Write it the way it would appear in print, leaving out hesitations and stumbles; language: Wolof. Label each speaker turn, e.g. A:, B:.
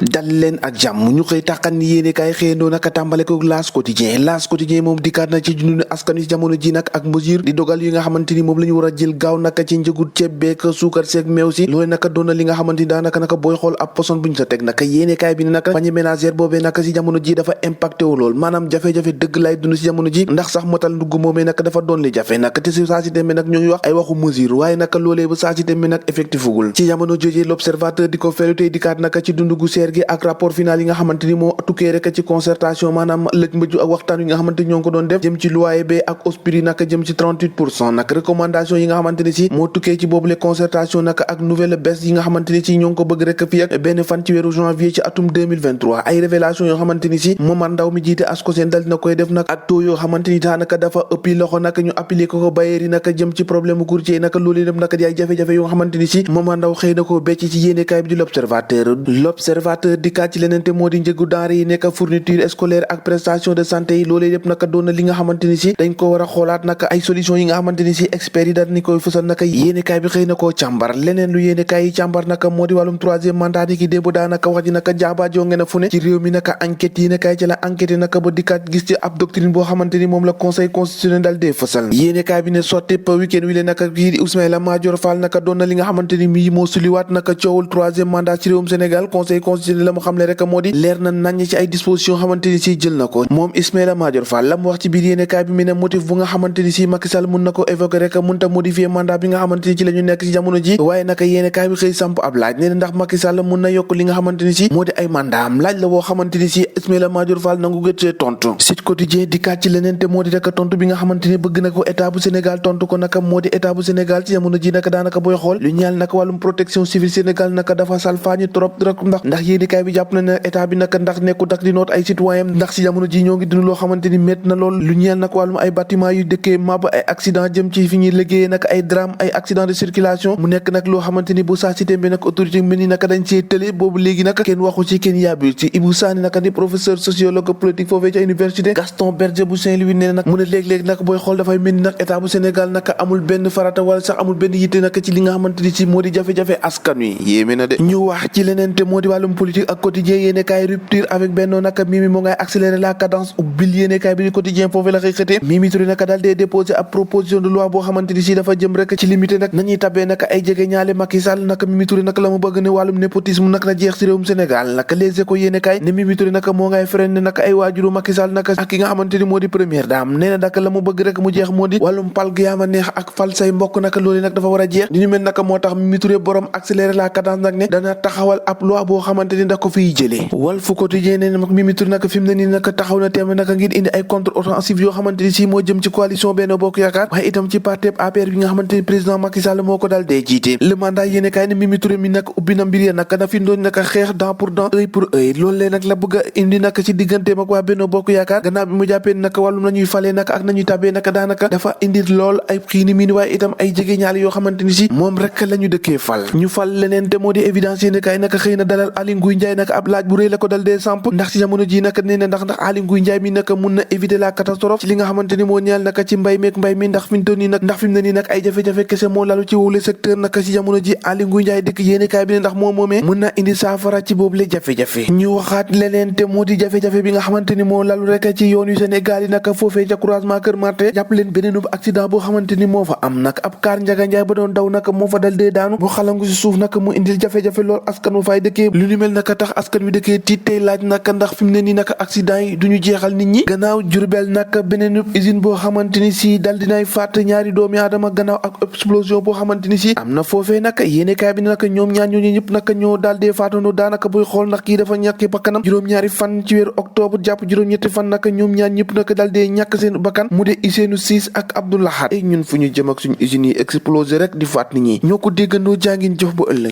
A: dal leen ak jàmm ñu xëy tàqan ni yéene kaay xëyandoo naka tàmbale ko L'As Quotidien moom dikkaat na ci dund askan wi jamono ji nag ak mesure di dogal yi nga xamante ni moom la ñu war a jël gaaw naka ci njëgu ceeb beek suukar seeg meew si loolu naka doon na li nga xamante ni daanaka naka booy xool ab poson bu ñu sa teg naka yéene kaay bi ne naka panier ménagère boobee naka si jamono ji dafa impacté wu lool maanaam jafe-jafe dëgg lay dund si jamono ji ndax sax motal ndugg moomee naka dafa doon li jafe naka te si saa si demee nag ñoo ngi wax ay waxu mesure waaye naka loolee ba saa si demee nag effectif ugul ci jamono jojee L'Observateur di ko feelu tey dikkaat naka ci dund gu seer gi ak rapport final yi nga xamante ni moo tukkee rek ci concertation maanaam lëj mbëju ak waxtaan yi nga xamante ni ñoo ngi ko doon def jëm ci loyer bi ak aspiri naka jëm ci 38% nag recommandation yi nga xamante ni si moo tukkee ci boobule concertation naka ak nouvelle baisse yi nga xamante ni si ñoo ngi ko bëgg rek fii ak benn fan ci weeru janvier ci atum 2023 ay révélation yoo xamante ni si Momar Ndao mi jiite ASCOSEN dal dina koy def nag ak taux yoo xamante ni daanaka dafa ëppi loxo naka ñu appliqué ko bayeer yi naka jëm ci problème courtier naka loolu dem naka di ay jafe-jafe yoo xamante ni si Momar Ndao xëy na ko becc ci yéenekaay bi di L'Observateur dikkaat ci leneen te moo di njëgu denrée yi nekk fourniture scolaire ak prestation de santé yi loolee yëpp naka doon na li nga xamante ni si dañ ko war a xoolaat naka ay solution yi nga xamante ni si experts yi daal ni koy fësal naka yéenekaay bi xëy na koo càmbar leneen lu yéenekaay yi càmbar naka moo di wàllum troisième mandat yi ki démb daanaka wax ji naka jaaba jonge na fu ne ci réew mi naka enquête yéenekaay ci la enquête naka ba dikkaat gis ci ab doctrine boo xamante ni moom la conseil constitutionnel daal dee fësal yéenekaay bi ne sotti pa week-end wi le naka kii di Ismaïla Madior Fall naka doon na li nga xamante ni mii moo suliwaat naka coowul troisième mandat ci réewum Sénégal conseil constitutionnel la mu xam le rek moo di leer na nañ ci ay disposition xamante ni si jël na ko moom Ismaïla Madior Fall la mu wax ci biir yéenekaay bi mi ne motif bu nga xamante ni si Macky Sall mun na ko évoquer rek mun ta modifier mandat bi nga xamante ni ci la ñu nekk ci jamono ji waaye naka yéenekaay bi xëy samp ab laaj nee na ndax Macky Sall mun na yokk li nga xamante ni si moo di ay mandat am laaj la woo xamante ni si Ismaïla Madior Fall nangu gëtee tontu Sud Quotidien dikkaat ci leneen te moo di rek tontu bi nga xamante ni bëgg na ko état bu Sénégal tontu ko naka moo di état bu Sénégal ci jamono ji naka daanaka booy xool lu ñeel naka wàllum protection civile Sénégal naka dafa salfaañu trop rek ndax yéenekaay bi jàpp na ne état bi naka ndax nekku dak di noot ay citoyen ndax si jamono ji ñoo ngi dund loo xamante ni métti na lool lu ñeel nag wàllum ay bâtiment yu dëkkee mab ay accident jëm ci fi ñuy liggéeyee nag ay drame ay accident de circulation mu nekk nag loo xamante ni bu saa cité bi nag autorité mel ni naka dañ see tële boobu léegi nag kenn waxu ci kenn yaabu ci Ibou Sani naka di professeur sociologue politique foofee ca université Gaston Berger bu Saint-Louis nee nag mu ne léeg-léeg nag booy xool dafay mel ni nag état bu Sénégal naka amul benn farata wala sax amul benn yitte naka ci li nga xamante ni si moo di jafe-jafe askan wi yéeme na de ñu wax ci leneen te moo di wàllum politique ak quotidien yéenekaay rupture avec Benno naka Mimi moo ngay accélérer la cadence ubbil yéenekaay bi di quotidien foofee la xëy xëtee Mimi Touré naka daal dee déposé ab proposition de loi boo xamante ni si dafa jëm rek ci limité nag nañuy tabee naka ay jege ñaale Macky Sall naka Mimi Touré naka la mu bëgg ne wàllum népotisme nag na jeex si réewum Sénégal naka Les Échos yéenekaay ne Mimi Touré naka moo ngay freiné naka ay waajuru Macky Sall naka ak ki nga xamante ni moo di première dame nee na naka la mu bëgg rek mu jeex moo di wàllum pal gu yaama neex ak fal say mbokk naka loolu nag dafa war a jeex di ñu mel naka moo tax Mimi Touré borom accélérer la cadence nag ne dana taxawal ab loi boo xamante ni da ko fiy jëlee Walf Quotidien ne nag Mimi Touré naka fi mu ne nii naka taxaw na teem naka ngir indi ay contre offensive yoo xamante ni si moo jëm ci coalition Benno Bokk Yaakaar waaye itam ci parti APR bi nga xamante ni président Macky Sall moo ko daal dee jiite le mandat yéene kaay ne Mimi Touré mi nag ubbi na mbir ya naka na fi doon naka xeex dent pour dent œil pour œil loolu lee nag la bëgg a indi naka ci digganteem ak waa Benno Bokk Yaakaar gannaaw bi mu jàppee naka wàllum nañuy falee naka ak nañuy tabee naka daanaka dafa indi lool ay xiini miini waaye itam ay jege ñaale yoo xamante ni si moom rek la ñu dëkkee fal ñu fal leneen te moo di évidence yéene kaay naka xëy na dalal Aly Ngouille Ndiaye naka ab laaj bu rëy la ko dal dee samp ndax ci jamono ji naka nee na ndax Aly Ngouille Ndiaye mi naka mun na éviter la catastrophe ci li nga xamante ni moo ñeel naka ci mbay mi ndax fi mu toll nii nag ndax fi mu ne nii nag ay jafe-jafe kese moo lalu ci wowle secteur naka ci jamono ji Aly Ngouille Ndiaye dëkk yéenekaay bi ne ndax moom moomee mun na indi saafara ci boobule jafe-jafe ñu waxaat leneen te moo di jafe-jafe bi nga xamante ni moo lalu rek ci yoon yu Sénégal yi naka foofee ca croisement Kër Marté jàpp leen beneenub accident boo xamante ni moo fa am nag ab kaar Njaga Njaay ba doon daw naka moo fa dal dee daanu boo xalangu si suuf naka mu indil jafe-jafe lool askan wu fay dëkkee lu ni mel naka tax askan wi dëkkee tiit tey laaj naka ndax fi mu ne nii naka accident yi duñu jeexal nit ñi gannaaw Jurbel naka beneen usine boo xamante ni si dal dinay faat ñaari doomi aadama gannaaw ak explosion boo xamante ni si am na foofee naka yéenekaay bi naka ñoom ñaar ñooñu ñëpp naka ñoo daal dee faatandoo daanaka buy xool ndax kii dafa ñàkk bakkanam juróom-ñaari fan ci weeru octobre jàpp juróom-ñetti fan naka ñoom ñaar ñëpp naka daal dee ñàkk seen bakkan mu de Ousseynou Ciss ak Abdou Lahad ñun fu ñu jëm ak suñu usines yi explosé rek di faat nit ñi ñoo ko déggandoo jàngin jëf ba ëllëg